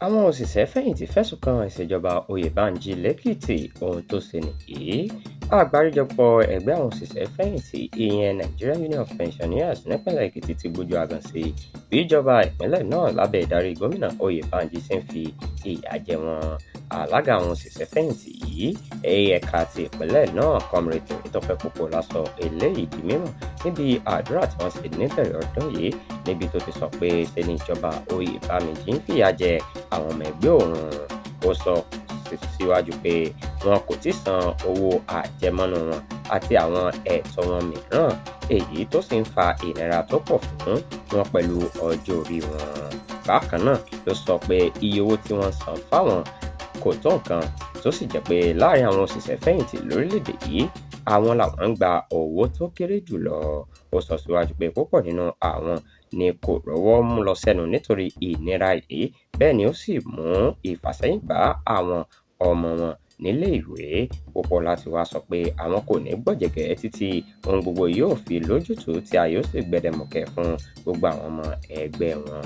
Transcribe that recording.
Àwọn òṣìṣẹ́-fẹ̀yìntì fẹ̀sùn kan ìṣèjọba Oyèbánjí lèkìtì ohun tó ṣe nìyí. Àgbáríjọpọ̀ ẹgbẹ́ àwọn òṣìṣẹ́-fẹ̀yìntì ìyẹn Nigerian Union of Pensioners nípìnlẹ̀ Èkìtì ti gbójú aágan sí bí ìjọba ìpínlẹ̀ náà lábẹ́ ìdarí gómìnà Oyèbánjí ṣe ń fi ìyà jẹ wọ́n. Alága àwọn òṣìṣẹ́-fẹ̀yìntì yìí ẹ̀ka ti ìpínlẹ̀ náà, Comrade Tèmítọ́pẹ́ Pópóọlá, sọ eléyìí di mímọ̀ níbi àdúrà tí wọ́n ṣe níbẹ̀rẹ̀ ọdún yìí, níbi tó ti sọ pé ṣe ni ìjọba Oyèbámijí ń fìyà jẹ àwọn ọmọ ẹgbẹ́ òun. Ó sọ síwájú pé wọn kò tíì san owó àjẹmọ́nú wọn àti àwọn ẹ̀tọ́ wọn mìíràn, èyí tó sì ń fa ìnira tó pọ̀ fún wọn pẹ̀lú ọjọ́ orí wọn. Bákan náà ló sọ pé iye owó tí wọ́n ń san fáwọn kò tó nǹkan, tó sì jẹ́ pé láàrin àwọn òṣìṣẹ́-fẹ̀yìntì lórílẹ̀-èdè yìí, àwọn làwọn ń gba owó tó kéré jù lọ. Ó sọ síwájú pé púpọ̀ nínú àwọn ni kò rọ́wọ́ mú lọ sẹ́nu nítorí ìnira yìí, bẹ́ẹ̀ ni ó sì mú ìfàsẹ́yìn bá àwọn ọmọ wọn nílé ìwé. Pópóọlá tí wàá sọ pé àwọn kò ní gbọ̀jẹ̀gẹ́ títí ohun gbogbo yóò fi lójútùú tí ayé ó sì gbẹdẹmukẹ fún gbogbo àwọn ọmọ ẹgbẹ́ wọn.